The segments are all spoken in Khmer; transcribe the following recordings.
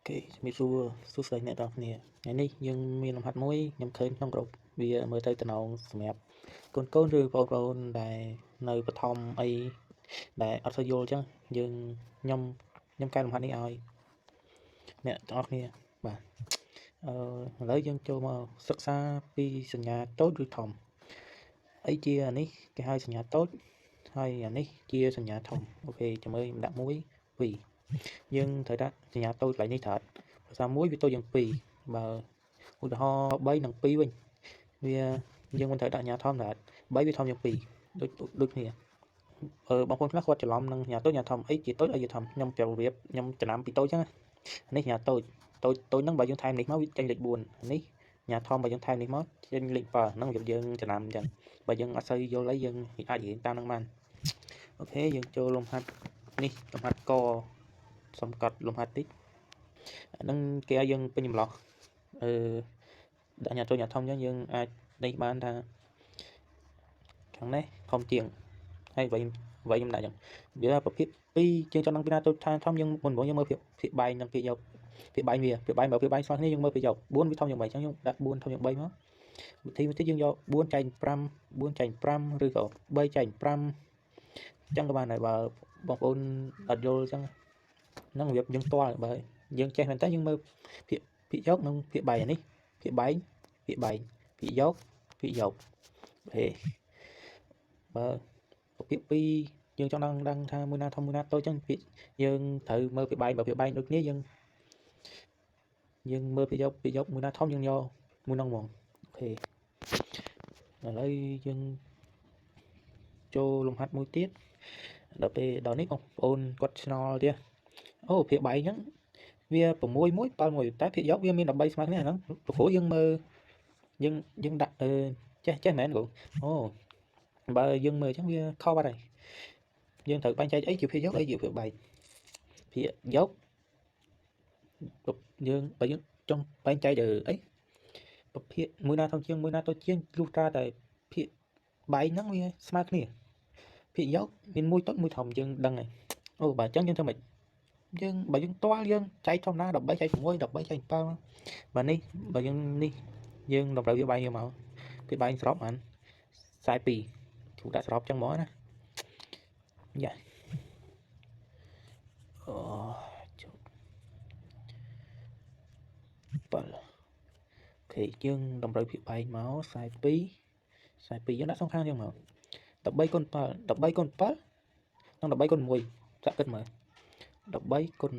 ខេជំរាបសួរសួស្តីអ្នកទាំងអស់គ្នាថ្ងៃនេះយើងមានលំហាត់មួយខ្ញុំឃើញក្នុងក្រុមវាមើលទៅតំណងសម្រាប់កូនកូនឬបងប្អូនដែលនៅបឋមអីដែលអត់សូវយល់អញ្ចឹងយើងខ្ញុំខ្ញុំកែលំហាត់នេះឲ្យអ្នកទាំងអស់គ្នាបាទអឺឥឡូវយើងចូលមកសិក្សាពីសញ្ញាតូចឬធំអីជាអានេះគេហៅសញ្ញាតូចហើយអានេះជាសញ្ញាធំអូខេចាំមើលខ្ញុំដាក់1 2យើងត្រូវដាក់សញ្ញាតូចកន្លែងនេះត្រូវភាសា1វាតូចជាង2បើឧទាហរណ៍3និង2វិញវាយើងមិនត្រូវដាក់សញ្ញាធំដែរ3វាធំជាង2ដូចដូចគ្នាអឺបងប្អូនខ្លះគាត់ច្រឡំនឹងសញ្ញាតូចសញ្ញាធំអីជាតូចអីជាធំខ្ញុំប្រាប់របៀបខ្ញុំចំណាំពីតូចចឹងនេះសញ្ញាតូចតូចតូចហ្នឹងបើយើងថែមនេះមកវាចេញលេខ4នេះសញ្ញាធំបើយើងថែមនេះមកចេញលេខ7ហ្នឹងរបៀបយើងចំណាំចឹងបើយើងអត់សូវយល់អីយើងអាចរៀនតាមហ្នឹងបានអូខេយើងចូលលំហាត់នេះលំហាត់កសំកត់លំហាត់តិចអាហ្នឹងគេឲ្យយើងពេញចម្លោះអឺដាក់ញ៉ាតូចញ៉ាធំអញ្ចឹងយើងអាចនេះបានថាខាងនេះធំជាងហើយអ្វីអ្វីខ្ញុំដាក់អញ្ចឹងវាប្រភេទ2ជាងចង់ដឹងពីណាតូចថាធំយើងមុនបងយើងមើលភាពភាគបែងនិងភាគយកភាគបែងវាភាគបែងបើភាគបែងស្មើគ្នាយើងមើលភាគយក4វាធំជាង3អញ្ចឹងយើងដាក់4ធំជាង3មកវិធីមួយទៀតយើងយក4ចែក5 4ចែក5ឬក៏3ចែក5អញ្ចឹងក៏បានដែរបើបងប្អូនអត់យល់អញ្ចឹងហ្នឹងរបៀបយើងតល់បើយើងចេះមែនតើយើងមើលភាគភាគយកនិងភាគបែងនេះភាគបែងភាគបែងភាគយកភាគយកហេបើភាគ2យើងចង់ដឹងដឹងថាមួយណាធំមួយណាតូចចឹងភាគយើងត្រូវមើលភាគបែងបើភាគបែងដូចគ្នាយើងយើងមើលភាគយកភាគយកមួយណាធំយើងយកមួយនោះហ្មងអូខេឥឡូវយើងចូលលំហាត់មួយទៀតដល់ពេលដល់នេះបងប្អូនគាត់ឆ្ងល់ទៀតអូភាគបែងហ្នឹងវា6 1 7 1តែភាគយកវាមាន13ស្មើគ្នាហ្នឹងព្រោះយើងមើលយើងយើងដាក់អឺចេះចេះមែនគ្រូអូបើយើងមើលអញ្ចឹងវាខុសបាត់ហើយយើងត្រូវបែងចែកអីជាភាគយកអីជាភាគបែងភាគយកយើងបើយើងចង់បែងចែកទៅអីប្រភេទមួយណាធំជាងមួយណាតូចជាងលុះត្រាតែភាគបែងហ្នឹងវាស្មើគ្នាភាគយកមានមួយតូចមួយធំយើងដឹងហើយអូបើអញ្ចឹងយើងធ្វើម៉េចយើងបើយើងទាល់យើងចែកធម្មតា13ចែក6 13ចែក7បើនេះបើយើងនេះយើងតម្រូវវាបែងយកមកវាបែងស្របបាន42គ្រូដាក់ស្របចឹងហ្មងណាយ៉ាអូជប់7អូខេយើងតម្រូវភាគបែងមក42 42យើងដាក់សងខាងចឹងមក13គុណ7 13គុណ7និង13គុណ6ចាក់គិតមើល13គុណ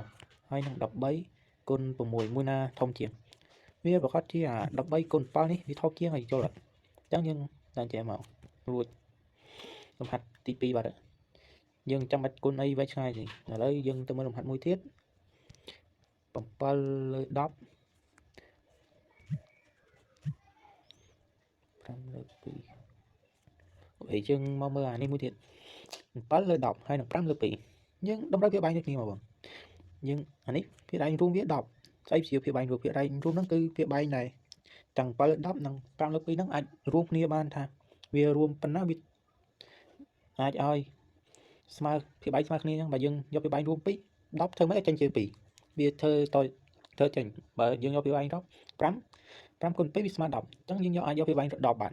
7ហើយនឹង13គុណ6មួយណាធំជាងវាប្រកាសជាអា13គុណ7នេះវាធំជាងហើយយល់អត់អញ្ចឹងយើងដាក់ចេះមករួចលំហាត់ទី2បាត់យើងចាំបាច់គុណអីវែងឆ្ងាយទេឥឡូវយើងទៅមើលលំហាត់មួយទៀត7លើ10 5លើ2អូខេយើងមកមើលអានេះមួយទៀត7លើ10ហើយនឹង5លើ2យើងតម្រូវភាគបែងដូចគ្នាមកបងយើងអានេះភាគបែងរួមវា10ស្អីជាភាគបែងរួមភាគបែងរួមហ្នឹងគឺភាគបែងដែរទាំង7លើ10និង5លើ2ហ្នឹងអាចរួមគ្នាបានថាវារួមប៉ុណ្ណាវាអាចឲ្យស្មើភាគបែងស្មើគ្នាអញ្ចឹងបើយើងយកភាគបែងរួម2 10ធ្វើម៉េចឲ្យចេញជា2វាធ្វើតធ្វើចេញបើយើងយកភាគបែង10 5 5គុណ2វាស្មើ10អញ្ចឹងយើងយកអាចយកភាគបែង10បាន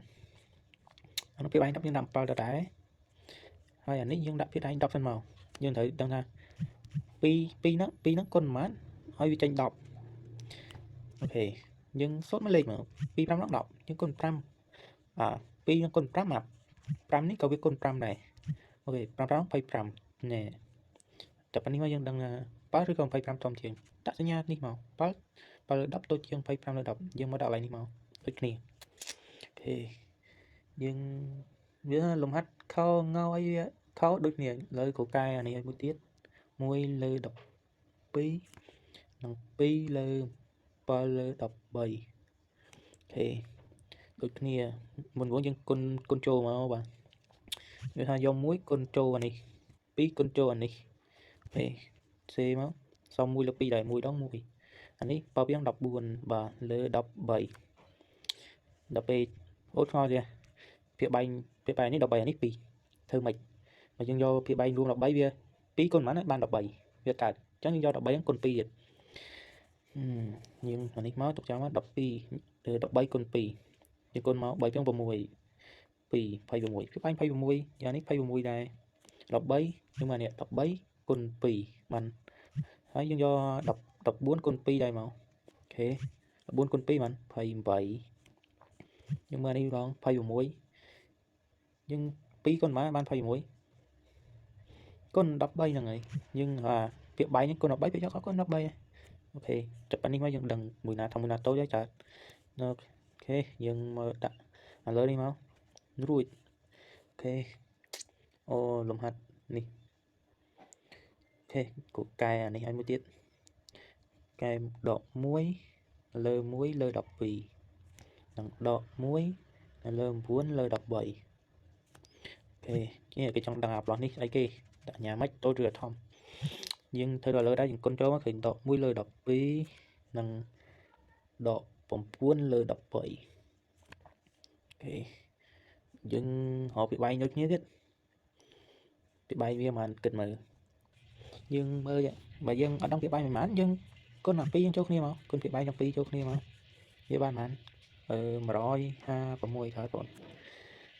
អានោះភាគបែង10យើងដាក់7ទៅដែរហើយអានេះយើងដាក់ភាគបែង10សិនមកយើងត្រូវដឹងថា2 2ហ្នឹង2ហ្នឹងគុណប៉ុន្មានហើយវាចេញ10អូខេយើងសូត្រមកលេខមក2 5ដល់10យើងគុណ5អា2នឹងគុណ5អា5នេះក៏វាគុណ5ដែរអូខេ5 5 25ណែតែប៉ុណ្នេះមកយើងដឹង7ឬក៏25ធំជាងដាក់សញ្ញានេះមក7 7លើ10តូចជាង25លើ10យើងមកដាក់កន្លែងនេះមកដូចគ្នាអូខេយើងវាលំហាត់ខងអីវាខដូចគ្នាលើគ្រូកែអានេះឲ្យមួយទៀត1លើ12និង2លើ7លើ13អូខេដូចគ្នាមុនវិញយើងគុណគុណចូលមកបាទវាថាយក1គុណចូលអានេះ2គុណចូលអានេះអូខេសេមកសំ1លើ2ដែរ1ដង1អានេះបើវា14បាទលើ13ដល់ពេលអូឆ្ងល់ទេភាគបែងភាគបែងនេះ13អានេះ2ធ្វើម៉េចបើយើងយកភាគបែងរួម13វា2គុណប៉ុន្មានបាន13វាកើតអញ្ចឹងយើងយក13ហ្នឹងគុណ2ទៀត យើងអានេះមកទុកចាំមក12ឬ13គុណ2យើងគុណមក3 6 2 26គឺបាញ់26យ៉ាងនេះ26ដែរ13យើងមកនេះ13គុណ2បានហើយយើងយក10 14គុណ2ដែរមក OK 14គុណ2បាន28យើងមើលនេះម្ដង26យើង2គុណប៉ុន្មានបាន26គុណ13ហ្នឹងហើយយើងអាពាក្យបែងនេះគុណ13ពាក្យយកគុណ13 OK ចាប់ប៉ុណ្នេះមកយើងដឹងមួយណាធំមួយណាតូចហើយចា OK យើងមើលដាក់ឥឡូវនេះមករួច OK អូលំហាត់នេះ OK គូកែអានេះឲ្យមួយទៀតកែដក1លើ1លើ12និងដក1លើ9លើ13 OK គេគេចង់ដឹងអាប្លោះនេះស្អីគេដាក់ញ៉ាម៉េចតូចឬធំយើងធ្វើដល់លើដែរយើងគុណចូលមកឃើញដក1លើ12និងដក9លើ13 OK យើងរកពីបែងដូចគ្នាទៀតពីបែងវាមិនគិតមើលយើងមើលបើយើងអត់ដឹងពីបែងប៉ុន្មានយើងគុណអា2យើងចូលគ្នាមកគុណពីបែងទាំងពីរចូលគ្នាមកវាបានប៉ុន្មានអឺ156ហើយបង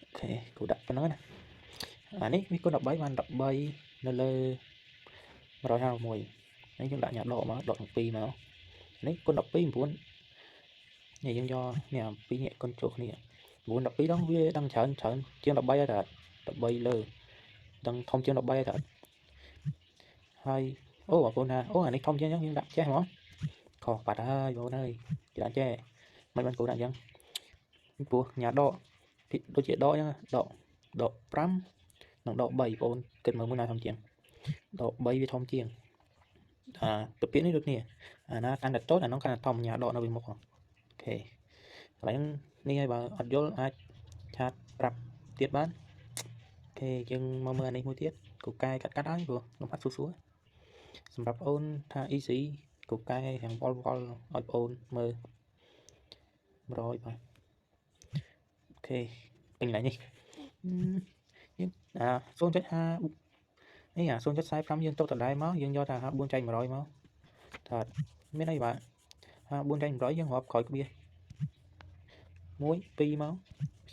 OK គ្រូដាក់ប៉ុណ្្នឹងណាអានេះវាគុណ13បាន13នៅលើ156ហើយយើងដាក់ញ៉ាដកមកដកទាំងពីរមកនេះគុណ12 9នេះយើងយកនេះអាពីរនេះគុណចូលគ្នា9 12ដងវាដឹងច្រើនច្រើនជាង13ហើយតើ13លើដឹងធំជាង13ហើយតើហើយអូបងប្អូនថាអូអានេះធំជាងអញ្ចឹងយើងដាក់ចេះហ្មងខុសបាត់ហើយបងប្អូនអើយគេដាក់ចេះមិនបានគូដាក់អញ្ចឹងព្រោះញ៉ាដកដូចជាដកអញ្ចឹងដកដក5និងដក3បងប្អូនគិតមើលមួយណាធំជាងដក3វាធំជាងអាពពាក្យនេះដូចគ្នាអាណាកាន់តែតូចអានោះកាន់តែធំញ៉ាដកនៅពីមុខ OK កន្លែងនេះហើយបើអត់យល់អាច chat ប្រាប់ទៀតបាន OK យើងមកមើលអានេះមួយទៀតគូកែកាត់កាត់ហើយព្រោះលំហាត់ស្រួលៗសម្រាប់អូនថា easy គូកែខាងវល់វល់ឲ្យបងអូនមើល100បាទ OK ពេញកន្លែងនេះយើងអា0.5នេះអា0.45យើងទុកដដែលមកយើងយកថា54ចែក100មកថាមានអីបាទ54ចែក100យើងរាប់ក្រោយក្បៀស1 2មក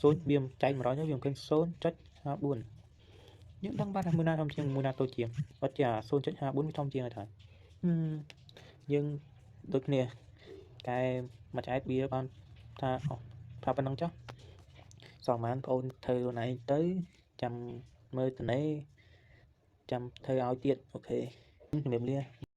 0វាចែក100ទៅវាឃើញ0.54យើងដឹងបាត់ថាមួយណាធំជាងមួយណាតូចជាងអត់ជា0.54វាធំជាងហើយថាយើងដូចគ្នាកែមួយចែកវាបានថាថាប៉ុណ្្នឹងចុះសងបានបងអូនធ្វើខ្លួនឯងទៅចាំមើលតនេចាំធ្វើឲ្យទៀត OK ជំរាបលា។